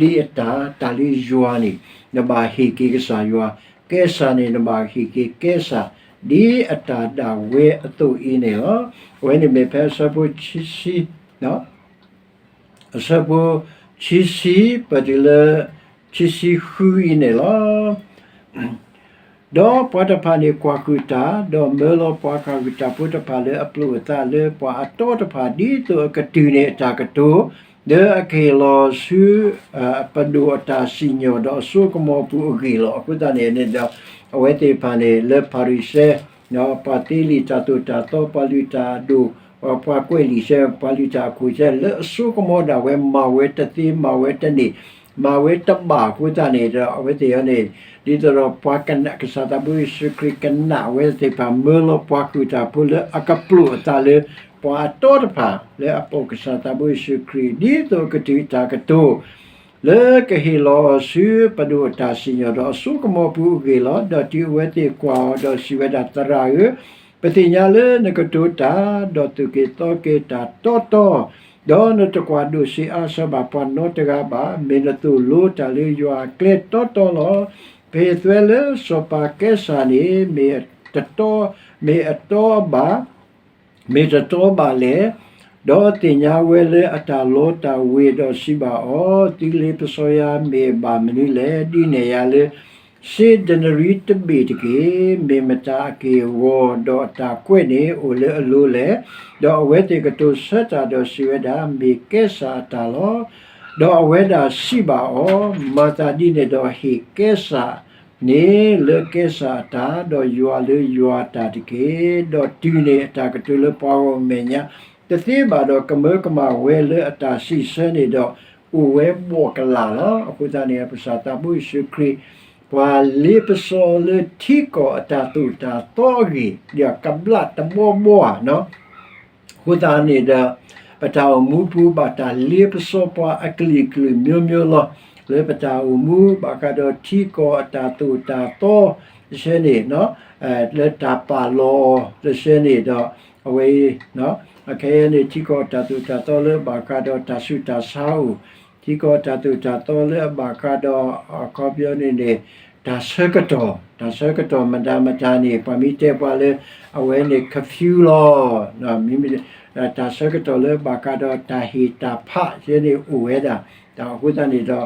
ဒ်အတၢ်, တၢ်လၢယွၤန့ၣ် နဘၣ်ဟ့ၣ်က့ၤကစၢ်ယွၤ, ကဲစၢ်န့ၣ် နဘၣ်ဟ့ၣ်က့ၤကဲစၢ် ဒ်အတၢ်ဒၣ်ဝဲအသိးအံၤန့ၣ်လီၤ. အဝဲန့ၣ်မ့ၢ်ဖဲအဆၢဖိဆံဆံ အဆၢဖိဆံဆံ ပတုၤလၢ ဆံဆံဃုအံၤန့ၣ်လီၤ. ဒီးပှၤတဖၣ်န့ၣ်ကွၢ်ဃုာ်တၢ်, ဒီးမၢလီၤပှၤကွၢ်ဃုာ်တၢ်ဖိတဖၣ်လၢအပျိာ်အသးလၢပှၤအတီတဖၣ် ဒ်သိးအကတုၤန့ၢ်အတၢ်ကတိၤ လၢအကဟ့ၣ်လီၤဆူ ပဒိၣ်အတၢ်စံၣ်ညီၣ်ဒီးအစိကမီၤအပူၤအဂ့ၢ်လီၤ. အဃိသတးန့ၣ်န့ၣ်ဒီး အဝဲသ့ၣ်တဖၣ်န့ၣ် လၢဖၤရံၤၡဲ ပှၤသ့လံာ်တၢ်သိၣ်တၢ်သီ ပှၤလုၢ်တၢ်အဒိၣ် ပှၤကွဲးလံာ်ဆဲ ပှၤလုၢ်တၢ်အခိၣ်ဆဲ လၢအစိကမီၤဒၣ်ဝဲ မၤဝဲတသ့ မၤဝဲတန့ၢ် မၤဝဲတဘၣ်အဃိသတးန့ၣ်ဒီး အဝဲသ့ၣ်အံၤန့ၣ် ဒ်သိးဒီးပှၤကနၣ် ကစၢ်သးဘိယ့ၣ်ၡူးခရံာ်ကနၣ်ဝဲသ့ၣ်တဖၣ် မၢလီၤပှၤဃုာ်တၢ်ဖိလၢအကပျိာ်အသးလၢ ပှၤအတီတဖၣ် လၢအပိာ်ကစၢ်သးဘိယ့ၣ်ၡူးခရံာ် ဒ်သိးကတုၤတၢ်ကတိၤ လၢကဟ့ၣ်လီၤဆူပဒိၣ်အတၢ်စံၣ်ညီၣ်ဒီးအစိကမီၤအပူၤအဂ့ၢ်လီၤ. ဒီးတုၤအဝဲသ့ၣ်ကွၢ်အီၤဒီးစံးဝဲဒၣ်, သရၣ်ဧၢ, ပသ့ၣ်ညါလၢနကတိၤတၢ် ဒီးသူၣ်က့ၤသီက့ၤတၢ်တီတီ, ဒီးနတကွၢ်ဒိၣ်ဆံးအါစၢၤဘၣ်ပှၤနီတဂၤဘၣ်. မ့ၢ်နသိၣ်လိတၢ်လၢယွၤအကျဲတီတီလီၤ. ပဟ့ၣ်သွဲလၢစီၤပၤကဲစၢ်န့ၣ် မ့ၢ်တတီ, မ့ၢ်အတီအဘၣ် မ့ၢ်တတီဘၣ်လဲၣ်. ဒီးသ့ၣ်ညါဝဲလၢအတၢ်လီတၢ်ဝ့ၤဒီးစံးဘၣ်အီၤ, သုလ့ပစီယၤမ့ၢ်ဘၣ်မနုၤလဲၣ်. ဒုးနဲၣ်ယၤလၢ စ့ဒနရံတဘ့ၣ်တက့ၢ်. မ့ၢ်မတၤအက့ၢ်အဂီၤ ဒီးအတၢ်ကွဲးန့ၣ်အိၣ်လၢအလိၤလဲၣ်. ဒီးအဝဲသ့ၣ်ကတိၤဆၢတၢ်ဒီးစံးဝဲဒၣ်, မ့ၢ်ကဲစၢ်အတၢ်လီၤ. ဒီးအဝဲဒၣ်စံးဘၣ်အီၤ, မၤသးဒ်န့ၣ်ဒီးဟ့ၣ်ကဲစၢ် န့ၣ်လၢကဲစၢ်အတၢ်, ဒီးယွၤလၢယွၤအတၢ်တက့ၢ်. ဒီးတုၤန့ၢ်အတၢ်ကတိၤလၢပှၤဂီၢ်မဲာ်ညါ တသ့ဘၣ်ဒီး ကမၢကမၣ်ဝဲလၢအတၢ်စံးဆၢန့ၣ်ဒီး အိၣ်ဝဲဘီၣ်ကလာ်လီၤ. အဃိသတးန့ၣ် ပကစၢ်သးဘိယ့ၣ်ၡူးခရံာ် ပှၤလ့ပစီလၢထံကီၢ်အတၢ်သိၣ်တၢ်သီအဂ့ၢ် ဒီးကဘျၣ်တဘီဘီဧါ အဃိသတးန့ၣ်ဒီး ပတၢ်အိၣ်မူပူၤဘၣ်တၢ်လ့ပစီပှၤအကလုာ်ကလုာ်မျိုးမျိုးလီၤ. လၢပတၢ်အိၣ်မူဘၣ်ဃးဒီးထံကီၢ်အတၢ်သိၣ်တၢ်သီတဆၢန့ၣ်, လၢတၢ်ပာ်လီၤအီၤတဆၢန့ၣ်ဒီး အဝဲအံၤ အခဲအံၤန့ၣ် ထံကီၢ်တၢ်သိၣ်တၢ်သီလၢအဘၣ်ဃးဒီးတၢ်ဆူးတၢ်ဆါအိၣ်, ထံကီၢ်တၢ်သိၣ်တၢ်သီလၢအဘၣ်ဃးဒီး အခီပညီန့ၣ်န့ၣ် တၢ်ဆၢကတီၢ်, တၢ်ဆၢကတီၢ်မတၤမတၤန့ၣ် ပှၤမ့ၢ်တဲပှၤလၢ အဝဲန့ၣ် curfew လီၤ. မ့မ့ၢ် တၢ်ဆၢကတီၢ်လၢဘၣ်ဃးဒီးတၢ်ဟ့ၣ်တၢ်ဖးယဲန့ၣ်အိၣ်ဝဲဒၣ်. တၢ်အဃိသတးန့ၣ်ဒီး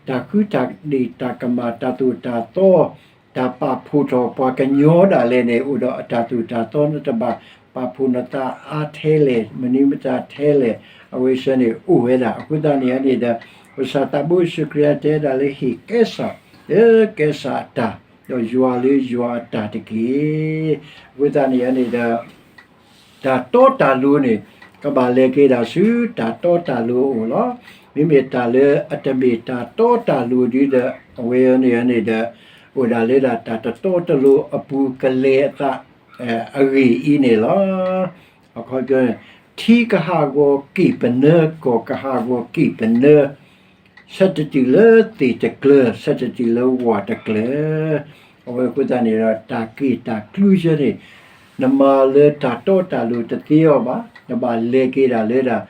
တၢ်ဃုတၢ်ဒ့ၣ်တၢ်ကမၣ် တၢ်သိၣ်တၢ်သီ တၢ်ပာ်ဖှိၣ်ထီၣ်ပှၤကညီဒၣ်လဲာ်န့ၣ် အိၣ်ဒီးအတၢ်သိၣ်တၢ်သီ နတဘၣ်ပာ်ဖှိၣ်နသးအါထဲလဲၣ် မနုၤမတၤထဲလဲၣ် အဝဲဆၢန့ၣ်အိၣ်ဝဲဒၣ်. အဃိသတးန့ၣ်န့ၣ်ဒီး ပကစၢ်သးဘိယ့ၣ်ၡူးခရံာ်တဲဒၣ်လၢဟ့ၣ်ကဲစၢ် လၢကဲစၢ်အတၢ် ဒီးယွၤလၢယွၤအတၢ်တက့ၢ်. အဃိသတးန့ၣ်န့ၣ်ဒီး တၢ်တီတၢ်လိၤန့ၣ် ကဘၣ်လဲၤက့ၤဒၣ်ဆူတၢ်တီတၢ်လိၤအအိၣ်လီၤ. မ့မ့ၢ်တၢ်လၢအတမ့ၢ်တၢ်တီတၢ်လိၤဒ်ဒီး အဝဲန့ၣ်န့ၣ်ဒီး အိၣ်ဒၣ်လၢဒၣ်တၢ်တတီတလိၤအပူၤကလဲၤအသး အဂ့ၢ်အံၤန့ၣ်လီၤ. အခီပညီန့ၣ် ထံကဟးဂီၤက့ၤပနၢ ကီၢ်ကဟးဂီၤက့ၤပနၢ ဆၢတတုၤလၢသ့ၣ်တကျၢၤ ဆၢတတုၤလၢဝၣ်တကျၢၤ အဝဲအဃိသတးန့ၣ်ဒီး တၢ်က့ၢ်တၢ်ကျူဆၢန့ၣ် နမၤလၢတၢ်တီတၢ်လိၤတသ့အီၤဘၣ်. နဘၣ်လဲၤက့ၤဒၣ်လၢဒၣ်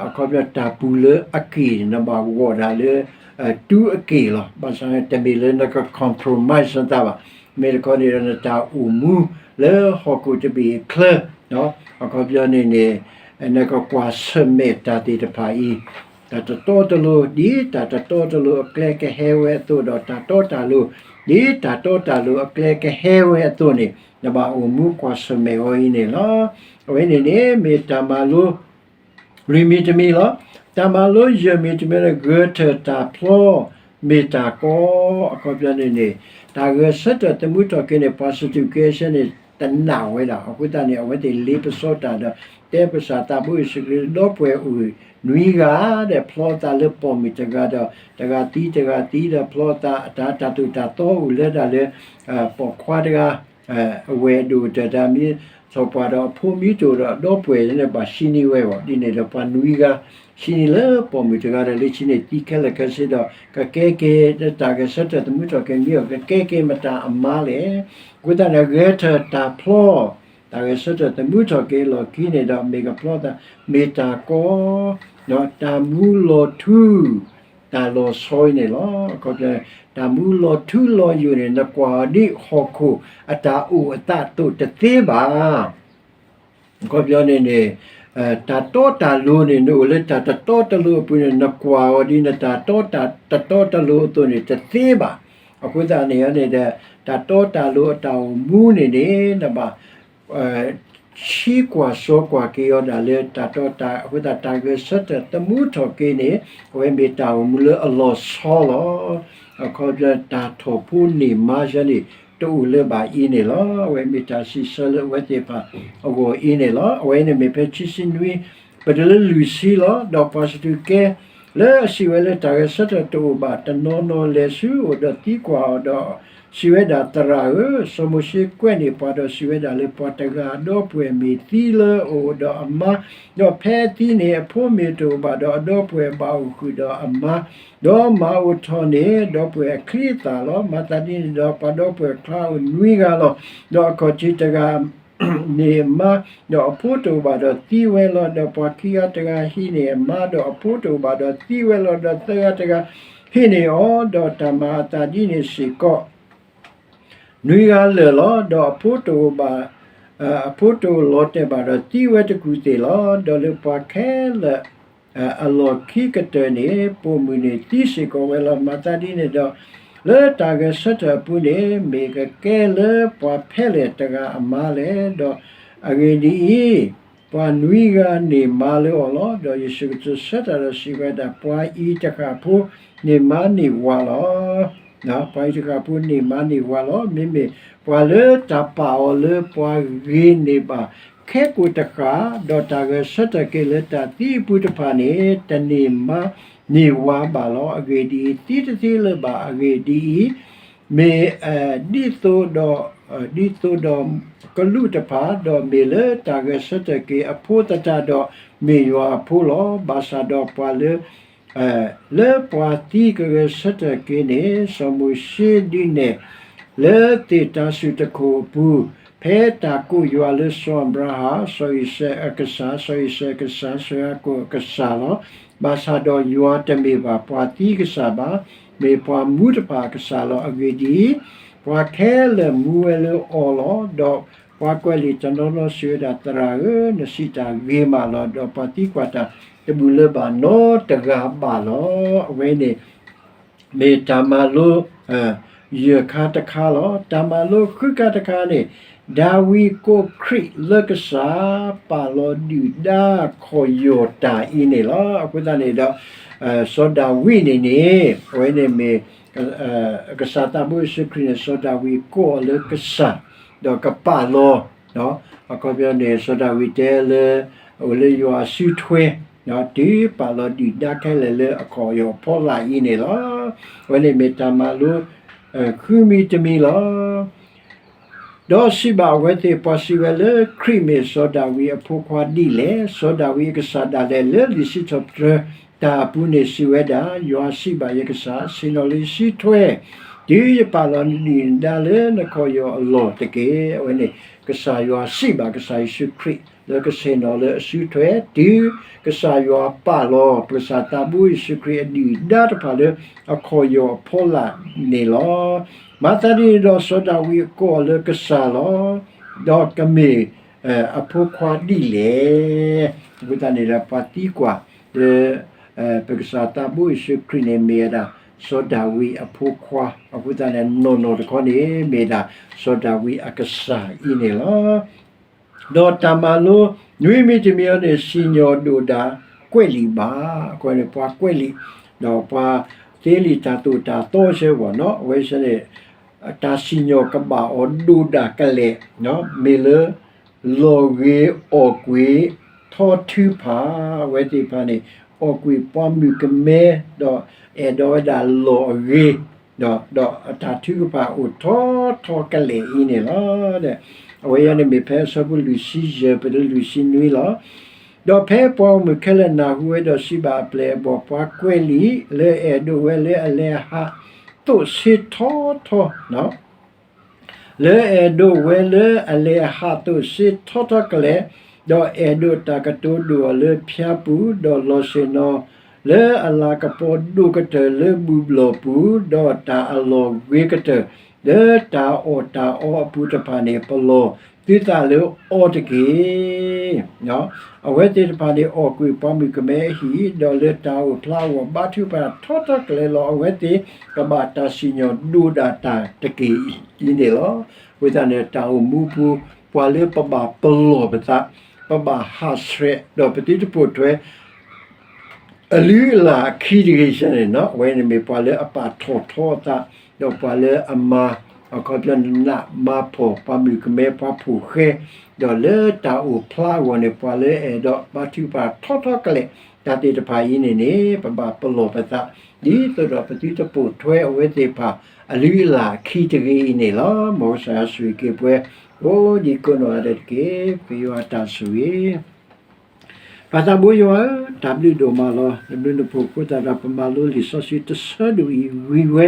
အခီပညီတၢ်ပူၤလၢအက့ၢ်န့ၣ် နဘၣ်ဂီၤဒၣ်လၢ တူအက့ၢ်လီၤ. ဘၣ်ဆၣ်န့ၣ် တမ့ၢ်လၢနက compromise နသးဘၣ်. မ့ၢ်တခီန့ၣ်ဒီး နတၢ်အိၣ်မူလၢဟီၣ်ခိၣ်တဘ့ၣ်အချၢ အခီပညီန့ၣ်န့ၣ် နကကွၢ်ဆၢၣ်မဲာ်တၢ်သ့ၣ်တဖၣ်အံၤ တၢ်တတီတလိၤ ဒ်တၢ်တတီတလိၤအကျဲကဟဲဝဲအသိးဒီး တၢ်တီတၢ်လိၤ ဒ်တၢ်တီတၢ်လိၤအကျဲကဟဲဝဲအသိးန့ၣ် နဘၣ်အိၣ်မူကွၢ်ဆၢၣ်မဲာ်အီၤအံၤန့ၣ်လီၤ. အဝဲန့ၣ်န့ၣ် မ့ၢ်တၢ်မၤလိ လွံၢ်မံၤတမံၤလီၤ. တၢ်မၤလိယဲၢ်မံၤတမံၤန့ၣ် ဂဲၤထၢၣ်တၢ်ဖျီ မ့ၢ်တၢ်ကီ အခီပညီန့ၣ်န့ၣ် တၢ်ဂဲၤဆၢထၢၣ်သမူထီၣ်က့ၤန့ၣ် ပှၤစတူးက့ဆၢန့ၣ် တနာ်ဝဲဒၣ်. အဃိသတးန့ၣ် အဝဲသ့ၣ်လ့ပစီတၢ်ဒီး တဲပကစၢ်သးဘိယ့ၣ်ၡူးခရံာ် ဒီပုၢ်ဝဲၢ်အိၣ်နွံဂၤဒီး ဖျီသးလၢပိာ်မုၣ်တဂၤဒီး တဂၤသံတဂၤသံဒီး ဖျီသးအတၢ် တၢ်သိၣ်တၢ်သီအိၣ်လၢဒၣ်လၢ ပိာ်ခွါတဂၤ အဝဲၢ်ဒိၣ်တၢ်တၢ်မ့ၢ် ထီၣ်ပှၢ်ဒီးအဖိမ့ၢ်တအိၣ်ဒီး ဒီပုၢ်ဝဲၢ်န့ၣ်ဘၣ်ဟံးန့ၢ်ဝဲဘၣ်. ဒ်န့ၣ်ဒီးပှၤနွံဂၤ ဟံးန့ၢ်လၢပိာ်မုၣ်တဂၤဒီး လၢခံန့ၣ်သံခဲလၢာ်ခဲဆ့ဒီး ကကဲက့ၤ တၢ်ဂဲၤဆၢထၢၣ်သမူထီၣ်က့ၤမ့ၢ်အီၤ ကကဲက့ၤမတၤအမါလဲၣ်. အဃိသတးန့ၣ် ဂဲၤထၢၣ်တၢ်ဖျီ တၢ်ဂဲၤဆၢထၢၣ်သမူထီၣ်က့ၤအလီၢ်ခံန့ၣ်ဒီး မ့ၢ်ကဖျီသး မ့ၢ်တၢ်ကီ ဒီးတၢ်မူလီၤထူ တၢ်လီၤဆီအံၤန့ၣ်လီၤ. အခီပညီ တၢ်မူလီၤထူလီၤယိာ်န့ၣ် နကွၢ်အီၤဒ်ဟီၣ်ခိၣ်အတၢ်အိၣ်အသးအသိးတသ့ဘၣ်. အခီပညီန့ၣ်န့ၣ် တၢ်တီတၢ်လိၤန့ၣ် နအိၣ်လၢတၢ်တတီတလိၤအပူၤန့ၣ် နကွၢ်အီၤဒ်နတၢ်တီတၢ်တတီတလိၤအသိးန့ၣ်တသ့ဘၣ်. အဃိသတးန့ၣ်န့ၣ်ဒီး တၢ်တီတၢ်လိၤအတၢ်အိၣ်မူန့ၣ်န့ၣ် နဘၣ် ဆှံကွၢ်စိကွၢ်က့ၤအီၤဒၣ်လၢတၢ်တီတၢ် အဃိသတးတၢ်ဂဲၤဆၢထၢၣ်သမူထီၣ်က့ၤန့ၣ် အဝဲမ့ၢ်တၢ်အိၣ်မူလၢအလီၤဆီလီၤ. အခီပညီတၢ်ထီၣ်ဖိန့ၢ်မါယဲန့ၣ် တအိၣ်လၢၤဘၣ်အံၤန့ၣ်လီၤ. အဝဲမ့ၢ်တၢ်စံးဆၢလၢအဝဲသ့ၣ်တဖၣ်အဂီၢ်အံၤန့ၣ်လီၤ. အဝဲန့ၣ်မ့ၢ်ဖဲခံဆံနွံ ပတုၤလၢလွံၢ်ဆံလီၤ. ဒီးပှၤစဒူးကဲ လၢအစံးဝဲလၢတၢ်ဂဲၤဆၢထၢၣ်တအိၣ်ဘၣ် တနီၤနီၤလဲၤဆူအအိၣ်ဒီးသံကွၢ်အီၤဒီး စံးဝဲဒၣ် သရၣ်ဧၢ, စီၤမိၤၡ့ကွဲးန့ၢ်ပှၤဒီးစံးဝဲဒၣ်လၢ ပှၤတဂၤအဒီပုၢ်ဝဲၢ်မ့ၢ်သံလၢအအိၣ်ဒီးအမါ, ဒီးဖဲအသံန့ၣ် အဖိမ့ၢ်တအိၣ်ဘၣ်ဒီး အဒီပုၢ်ဝဲၢ်ဘၣ်အိၣ်ဃုာ်ဒီးအမါ, ဒီးမၤအိၣ်ထီၣ်န့ၢ်ဒီပုၢ်ဝဲၢ်အချံအသၣ်လီၤ. မၤသးဒ်န့ၣ်ဒီး ပှၤဒီပုၢ်ဝဲၢ်ချါအိၣ်နွံဂၤလီၤ. ဒီးအခီၣ်ထံးတဂၤ န့ၢ်အမါ, ဒီးအဖိတအိၣ်ဘၣ်ဒီးသံဝဲလီၤ. ဒီးပှၤခံဂၤတဂၤဟံးန့ၢ်အမါ, ဒီးအဖိတအိၣ်ဘၣ်ဒီးသံဝဲလီၤ. ဒီးသၢဂၤတဂၤဟံးန့ၢ်အီၤ, ဒီးတၢ်မၤအသးဒ်န့ၣ်စ့ၢ်ကီး နွံဂၤလၢာ်လီၤ. ဒီးအဖိတအိၣ်ဘၣ်, အဖိတအိၣ်လီၤတဲာ်ဘၣ်ဒီးသံဝဲတကူၣ်သ့ၣ်လီၤ. ဒီးလၢပှၤခဲလၢာ် အလီၢ်ခံကတၢၢ်န့ၣ် ပိာ်မုၣ်န့ၣ်သံစ့ၢ်ကီးဝဲလီၤ. မၤသးဒ်န့ၣ်ဒီး လၢတၢ်ဂဲၤဆၢထၢၣ်အပူၤန့ၣ် မ့ၢ်ကကဲလၢပှၤဖဲလဲၣ်တဂၤအမါလဲၣ်. ဒီးအဂ့ၢ်ဒ်အံၤ, ပှၤနွံဂၤန့ၢ်မါလၢအီၤလီၤ. ဒီးယ့ၣ်ၡူးကတိၤဆၢတၢ်ဒီးစံးဝဲဒၣ်, ပှၤအံၤတဃၣ်ဖိန့ၢ်မါန့ၢ်ဝၤလီၤ. ပှၤအံၤတဃၣ်ဖိန့ၢ်မါန့ၢ်ဝၤလီၤ. မ့မ့ၢ်ပှၤလၢတၢ်ပာ်အီၤလၢပှၤဂ့ၤန့ၢ်ဘၣ် ခဲကိာ်တဃၣ်, ဒီးတၢ်ဂဲၤဆၢထၢၣ်က့ၤလၢတၢ်သံအပူၤတဖၣ်န့ၣ် တန့ၢ်မါန့ၢ်ဝၤဘၣ်လီၤ. အဂ့ၢ်ဒ်အံၤ, သံတသ့လၢၤဘၣ်. အဂ့ၢ်ဒ်အံၤ, မ့ၢ်ဒ်သိးဒီး, ဒ်သိးဒီးကလူးတဖၣ်, ဒီးမ့ၢ်လၢတၢ်ဂဲၤဆၢထၢၣ်က့ၤအဖိသတးဒီး မ့ၢ်ယွၤအဖိလီၤ. ဘၣ်ဆၣ်ဒီးပှၤလၢ လၢပှၤသံကဂဲၤဆၢထၢၣ်က့ၤန့ၣ် စီၤမိၤၡ့ဒုးနဲၣ် လၢသ့ၣ်တၤဆူၣ်တခိၣ်အပူၤ, ဖဲတၢ်ကိးယွၤလၢစီၤအၤဘြၤဟၣ်, စီၤအံၤစဲးအကစၢ်, စီၤအံၤစဲးအကစၢ်, စီၤယၤကိာ်အကစၢ်လီၤ. ဘၣ်ဆၣ်ဒီးယွၤတမ့ၢ်ဘၣ်ပှၤသံကစၢ်ဘၣ်, မ့ၢ်ပှၤမူတဖၣ်အကစၢ်လီၤ. အဂ့ၢ်ဒ်အံၤ, ပှၤခဲလၢာ်မူဝဲလၢအီၤလီၤ. ဒီးပှၤကွဲးလံာ်တနီၤနီၤစံးဝဲဒၣ်, သရၣ်ဧၢ, နစံးတၢ်ဂ့ၤမးလီၤ. ဒီးပှၤသံကွၢ်တၢ်တဘူၣ်လၢၤဘၣ်နီတဂၤဘၣ်လီၤ. အဝဲန့ၣ် မ့ၢ်တၢ်မၤလိ ယဲၢ်ခါတခါလီၤ. တၢ်မၤလိဃုခါတခါန့ၣ်, ဒၤဝံးကိးခရံာ်လၢကစၢ် ပာ်လီၤဒုၣ်ဒါခီၣ်ယီၢ်တၢ်အံၤန့ၣ်လီၤ. အဃိသတးန့ၣ်ဒီး စီၤဒၤဝံးန့ၣ်န့ၣ် အဝဲန့ၣ်မ့ၢ် ကစၢ်သးဘိယ့ၣ်ၡူးခရံာ်န့ၣ် စီၤဒၤဝံးကိးအီၤလၢကစၢ်, ဒီးကပာ်လီၤ အခီပညီန့ၣ် စီၤဒၤဝံးတဲလၢ အိၣ်လၢယွၤအစုထွဲ တုၤပာ်လီၤဒုၣ်ဒါခဲလၢာ်လၢအခီၣ်ယီၢ်အဖီလာ်အံၤန့ၣ်လီၤ. အဝဲန့ၣ်မ့ၢ်တၢ်မၤလိ ဃုမံၤတမံၤလီၤ. ဒီးစံးဘၣ်အဝဲသ့ၣ်, ပှၤစံးဝဲလၢခရံာ်မ့ၢ်စီၤဒၤဝံးအဖိခွါဒ်လဲၣ်. စီၤဒၤဝံးအကစၢ်ဒၣ်လဲာ်လၢလံာ်စံးထီၣ်ပတြၢၤတၢ်အပူၤန့ၣ်စံးဝဲဒၣ်, ယွၤစံးဘၣ်ယကစၢ်, ဆ့ၣ်နီၤလၢယစုထွဲ တုၤယပာ်လီၤနဒုၣ်နဒါလၢနခီၣ်ယီၢ်အလီၢ်တက့ၢ်. အဝဲန့ၣ် ကစၢ်ယွၤစံးဘၣ်ကစၢ်ယ့ၣ်ၡူးခရံာ် လၢကဆ့ၣ်နီၤလၢအစုထွဲ တုၤကစၢ်ယွၤပာ်လီၤ ပကစၢ်သးဘိယ့ၣ်ၡူးခရံာ်အဒုၣ်အဒါတဖၣ်လၢအခီၣ်ယီၢ်အဖီလာ်န့ၣ်လီၤ. မၤသးဒ်န့ၣ်ဒီးစီၤဒၤဝံးကိးအီၤလၢကစၢ်လီၤ. ဒီးကမ့ၢ်အဖိခွါဒ်လဲၣ်. အဃိသတးန့ၣ်ဒီး ပှၤသံကွၢ်လၢ ပကစၢ်သးဘိယ့ၣ်ၡူးခရံာ်န့ၣ် မ့ၢ်ဝဲဒၣ် စီၤဒၤဝံးအဖိခွါ, အဃိသတးန့ၣ် နီၢ်နီၢ်တခီန့ၣ် မ့ၢ်ဒၣ်စီၤဒၤဝံးအကစၢ်အံၤန့ၣ်လီၤ. ဒီးတၢ်မၤလိ နွံမံၤတမံၤအံၤန့ၣ် စံၣ်ညီၣ်ဒိၣ်ဒၣ် ကွဲးလံာ်ဘၣ်, အဃိန့ၣ် ပှၤကွဲးလံာ်, ဒီးပှၤသ့လံာ်တၢ်သိၣ်တၢ်သီဆၢဘၣ်နီၤ, အဝဲဆၢန့ၣ် တၢ်စံၣ်ညီၣ်ကဘၣ်အီၤဒိၣ်ဒၣ်ကလဲာ်, မ့ၢ်လၢ လီၤဂ့ၤအီၣ်ကွံာ်ထီထုကဖၣ်, အဝဲသ့ၣ်တဖၣ်န့ၣ် အီၣ်ကွံာ်ပှၤမုၣ်ကမဲ, ဒီးအဲၣ်ဒိးဝဲဒၣ်လီၢ်အဂ့ၤ, ဒီးအတၢ်ထုကဖၣ်အိၣ်ထီထီကလဲာ်အံၤန့ၣ်လီၤ. အဝဲအံၤန့ၣ်မ့ၢ်ဖဲအဆၢဖိလွံၢ်ဆံယဲၢ်ပတုၤလၢလွံၢ်ဆံနွံလီၤ. ဒီးဖဲပှၤဂီၢ်မုၢ်ခဲလၢာ်နၢ်ဟူဝဲဒီးစံးဘၣ်အပျဲၢ်အဘီၣ်ပှၤကွဲးလံာ် လၢအဲၣ်ဒိးဝဲလၢအလဲၤဟးသိးဆ့ထီထီၣ်, လၢအဲၣ်ဒိးဝဲလၢအလဲၤဟးသိးဆ့ထီထီၣ်ကလဲာ်, ဒီးအဲၣ်ဒိးတၢ်ကတိၤဒိၣ်အီၤလၢဖၠါပူၤ, ဒီးလီၤဆ့ၣ်နီၤ လၢအလၤကပီၤဒိၣ်ကတၢၢ်လၢဘူၣ်ဘျီၣ်ပူၤ, ဒီးတၢ်အလီၢ်ဂ့ၤကတၢၢ် လၢတၢ်အီၣ်တၢ်အီအပူၤတဖၣ်န့ၣ် ပလီၢ်သုသးလၢအီၤတက့ၢ်. အဝဲသ့ၣ်တဖၣ်န့ၣ် အီၣ်ကွံာ်ပှၤမုၣ်ကမဲအဟံၣ်, ဒီးလၢတၢ်အိၣ်ဖျါအဂီၢ် ဘါထုကဖၣ်ထီထီၣ်ကလဲာ်လီၤ. အဝဲသ့ၣ်ကဘၣ်တၢ်စံၣ်ညီၣ်ဒိၣ်ဒၣ်တၢ်တက့ၢ်အံၤန့ၣ်လီၤ. အဃိသတးန့ၣ် တၢ်အိၣ်မူပူၤ ပှၤလၢပဘၣ်ပလီၢ်ပသး, ပဘၣ်ဟးဆှဲး, ဒီးပသုတပိာ်ထွဲ အလုၢ်အလၢ်အခံတဂ့ၤန့ၣ်, အဝဲန့ၣ်မ့ၢ်ပှၤလၢအပာ်ထီၣ်ထီအသး, ဒီးပှၤလၢအမၤ အခီပညီနးမၤဖှီၣ်ပှၤမုၣ်ကမဲပှၤဖိၣ်ဃဲ, ဒီးလၢတၢ်အိၣ်ဖျါအဂီၢ်န့ၣ် ပှၤလၢအအဲၣ်ဒိးဘါထုကဖၣ်ထီထီၣ်ကလဲာ် တၢ်သ့ၣ်တဖၣ်အံၤန့ၣ်န့ၣ် ပဘၣ်ပလီၢ်ပသး ဒ်သိးဒီးပသုတပိာ်ထွဲအဝဲသ့ၣ်တဖၣ် အလုၢ်အလၢ်အခံတဂ့ၤအံၤန့ၣ်လီၤ. မ်ကစၢ်ယွၤဆိၣ်ဂ့ၤက့ၤပှၤ ကိးဒံကိးနီၢ်ဂၤဒဲးတက့ၢ်. ပဃ့ယွၤတၢ်ဆိၣ်ဂ့ၤ ပၢ်သးဘိယွၤဧၢ, တၢ်ဘျုးဒိၣ်မးလီၤ. နဘျုးနဖှိၣ်အဃိသတးဒီး ပမၤလိလံာ်စီဆှံတဆၢဒိၣ်အံၤဝံၤဝဲ,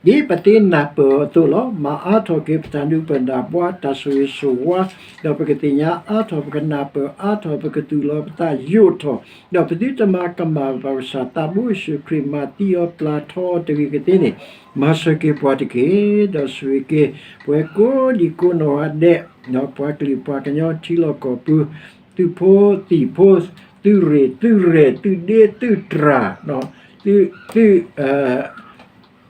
ဒ်ပသ့နၢ်ပၢၢ်အီၤအသိးလီၤ. မၤအါထီၣ်က့ၤပတၢ်ဒုးပတၢ်ယၤ တၢ်ဆိၣ်ဂ့ၤဆိၣ်ဝါ, ဒီးပကသ့ၣ်ညါအါထီၣ်, ပကနၢ်ပၢၢ်အါထီၣ်, ပကသူၣ်လီၤပသးယိာ်ထီၣ်, ဒီးပသုတမၤကမၣ်ဘၣ် ပကစၢ်သးဘိယ့ၣ်ၡူးခရံာ်မၤသံအီၤပျၢ်ထီအီၤတဂ့ၤကသ့န့ၣ်, မၤစၢၤက့ၤပှၤတက့ၢ်. ဒီးဆိၣ်ဂ့ၤက့ၤ ပဝဲကိးဒံကိးနီၢ်ဂၤဒဲး, ပှၤကလုာ်ပှၤကညီထံလီၢ်ကီၢ်ပူၤ, သုးဖိသံၣ်ဖိ, သုးရ့ၣ်သုးရဲၣ်, သုးဒ့သုးတြၢ်, သုး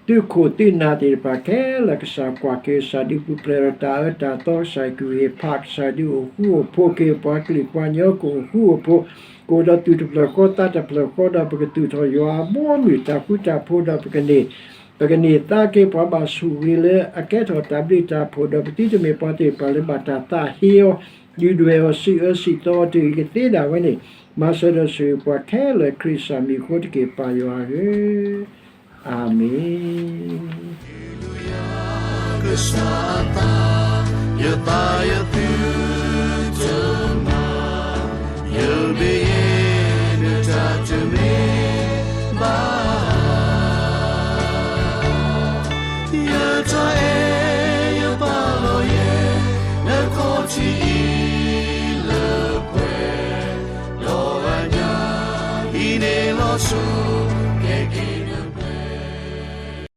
သုးခိၣ်သုးနၢ်သ့ၣ်တဖၣ်ခဲလၢာ် ကစၢ်ကွၢ်က့ၤ, ကစၢ်ဒုးပူၤဖျဲးဒီးတၢ်အၢတၢ်သီ, ကစၢ်ကဂ့ၤဖး, ကစၢ်ဒုးအိၣ်ဃူအိၣ်ဖိးက့ၤ ပှၤကလုာ်ပှၤကညီကအိၣ်ဃူအိၣ်ဖိး, ကအိၣ်ဒီးသူၣ်တဖျၢၣ်ဃီသးတဖျၢၣ်ဃီဒီး ပကသူၣ်ထီၣ်ယွၤအဘီအမုၢ်တၢ်ဃူတၢ်ဖိးဒီး ပကန့ၢ် ပကန့ၢ်သါက့ၤပှၤဘၣ်ဆိၣ်ဂ့ၤလၢအကဲထီၣ်တၢ်ဘျုးတၢ်ဖှိၣ်ဒီး ပသုတမ့ၢ်ပှၤသ့ၣ်တဖၣ်လၢဘၣ်တၢ်သးဟ့အီၤ, ဒုၣ်ဒွဲၣ်အီၤ, စံးအၢစံးသီအီၤတဂ့ၤကသ့ဒၣ်ဝဲန့ၣ်, မၤစၢၤဒီးဆိၣ်ဂ့ၤပှၤခဲလၢာ်ခရံာ်ကစၢ်မံၤအဃိတက့ၢ် ပၢ်ယွၤဧၢ, အၤမ့ၣ်. ကစၢ်သး, ယသးယသုတ